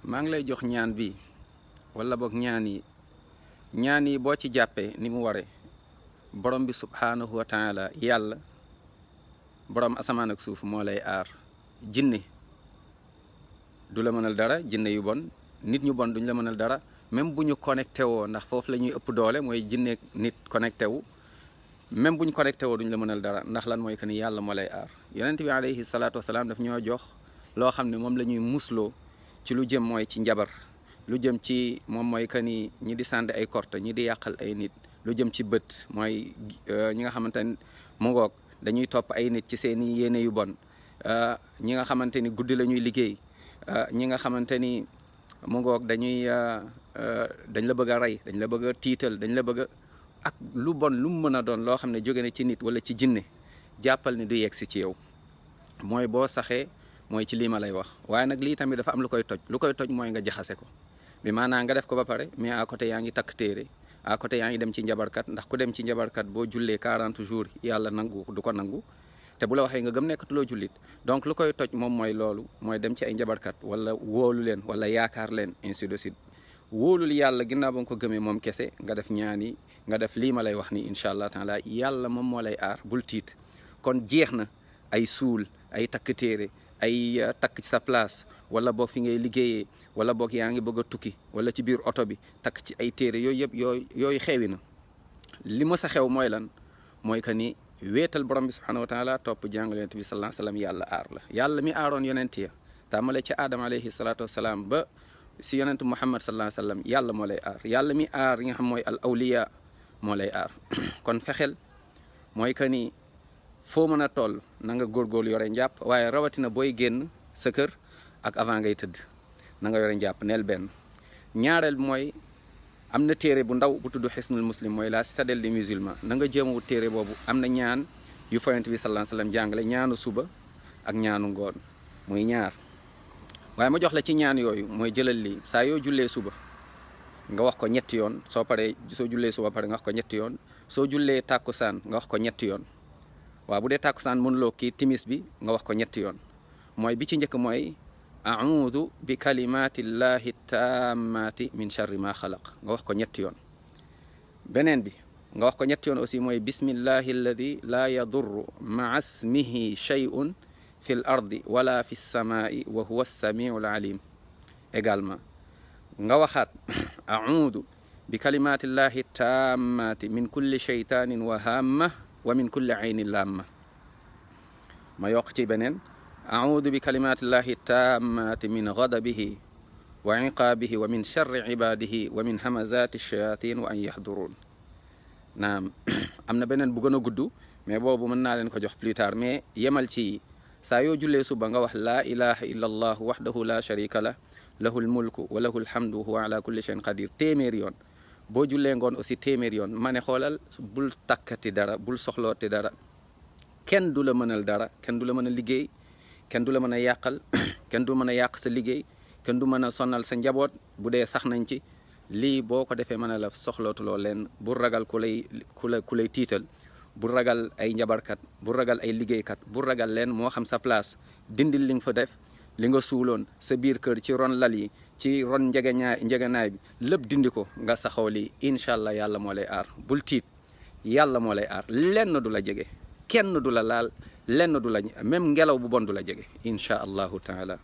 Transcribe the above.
maa ngi lay jox ñaan bi wala boog ñaan yi boo ci jàppee ni mu waree borom bi subhaanahu wa taala yàlla borom asamaan ak suuf moo lay aar. jinne du la mënal dara, jinne yu bon, nit ñu bon duñ la mënal dara, même bu ñu connecté woo ndax foofu la ñuy ëpp doole mooy jinne nit connecté wu, même bu ñu connecté woo duñ la mënal dara ndax lan mooy que ni yàlla moo lay aar. yonent bi alayhi salaatu wasalaam daf ñoo jox loo xam ne moom la ñuy musloo ci lu jëm mooy ci njabar, lu jëm ci moom mooy que ni ñi di sànni ay korte, ñi di yàqal ay nit, lu jëm ci bët mooy ñi nga xamante ni mu ngoog dañuy topp ay nit ci seen i yéene yu bon, ñi nga xamante ni guddi la ñuy liggéey, ñi nga xamante ni mu ngoog dañ la bëgg a rey, dañ la bëgg a tiital, dañ la bëgg a ak lu bon lu mu mën a doon loo xam ne jóge na ci nit wala ci jinne, jàppal ni du yegg si ci yow. mooy boo saxee mooy ci lii ma lay wax. waaye nag lii tamit dafa am lu koy toj mooy nga jaxase ko bi maanaam nga def ko ba pare mais à côté yaa ngi takk téere, à côté yaa ngi dem ci njabarkat, ndax ku dem ci njabarkat boo jullee 40 jours yàlla nangu du ko nangu, te bu la waxee nga gëm nekkatuloo jullit. donc lu koy toj moom mooy loolu, mooy dem ci ay njabarkat wala wóolu leen wala yaakaar leen ainsi de suite. wóolul yàlla ginnaaw ba nga ko gëmee moom kese, nga def ñaan yi, nga def lii ma lay wax ni incha allah taala yàlla moom moo lay aar, bul tiit. kon jeex na ay suul, ay takk téere, ay takk ci sa place, wala boog fi ngay liggéeyee, wala boog yaa ngi bëgg a tukki, wala ci biir oto bi takk ci ay téere, yooyu yëpp yooyu xewi na. li ma sa xew mooy lan, mooy que ni wéetal borom bi subhanahu wa taala, topp jàngale yonent bi sallallahu alayhi wa sallam, yàlla aar la. yàlla mi aaroon yonent ya tàmmale ci aadama alayhi salaatu wasalaam ba si yonentu muhammad sallallahu alayhi wa sallam, yàlla moo lay aar. yàlla mi aar yi nga xam mooy al awliya moo lay aar. kon fexeel mooy que ni foo mën a toll na nga góorgóorlu yore njàpp, waaye rawatina booy génn sa kër ak avant ngay tëdd na nga yore njàpp, neel benn. ñaareel mooy am na téere bu ndaw bu tudd xisnul muslim, mooy la citadelle des musulmans, na nga jéem a wut téere boobu. am na ñaan yu fa yonent bi sallallahu alayhi wasallam jàngale, ñaanu suba ak ñaanu ngoon, muy ñaar. waaye ma jox la ci ñaan yooyu, mooy jëlal lii saa yoo jullee suba nga wax ko ñetti yoon, soo jullee suba pare nga wax ko ñetti yoon, soo jullee tàkkusaan nga wax ko ñetti yoon. waaw bu dee tàkkusaan mënuloo kii timis bi nga wax ko ñetti yoon. mooy bi ci njëkk mooy a'uudu bi kalimatillahi tammati min sharri ma xalaq, nga wax ko ñetti yoon. beneen bi nga wax ko ñetti yoon aussi mooy bismillahi alladi la yadurru maa ismihi shay'un fi l ardi wala fi lsamai wa huwa alsamiu alalim. également nga waxaat a'uudu bi kalimatillahi tammati min kulli shaytanin wa hamma wa min kulli aynin lamma. ma yokk ci beneen a'uudu bi kalimatillahi tammati min ghadabihi wa iqaabihi wa min sharri ibadihi wa min hamazati shayatin wa an yahdurun. naam am na beneen bu gën a gudd mais boobu mën naa leen ko jox plus tard, mais yemal ci saa yoo jullee suba nga wax laa ilaha illa allah wahdahu la sharika lah lahul mulku wa lahul hamdu huwa ala kulli shay'in qadir téeméeri yoon. boo jullee ngoon aussi téeméeri yoon. ma ne xoolal bul takkati dara, bul soxlooti dara, kenn du la mënal dara, kenn du la mën a liggéey, kenn du la mën a yàqal kenn du mën a yàq sa liggéey, kenn du mën a sonal sa njaboot bu dee sax nañ ci. lii boo ko defee mën a la soxlootuloo leen. bul ragal ku lay tiital, bul ragal ay njabarkat, bul ragal ay liggéeykat, bul ragal leen. moo xam sa place dindil li nga fa def, li nga suuloon sa biir kër ci ron lal yi, ci ron njegenaay bi, lépp dindi ko nga saxoo lii. incha allah yàlla moo lay aar, bul tiit, yàlla moo lay aar. lenn du la jege, kenn du la laal, lenn du la, même ngelaw bu bon du la jege incha allahu taala.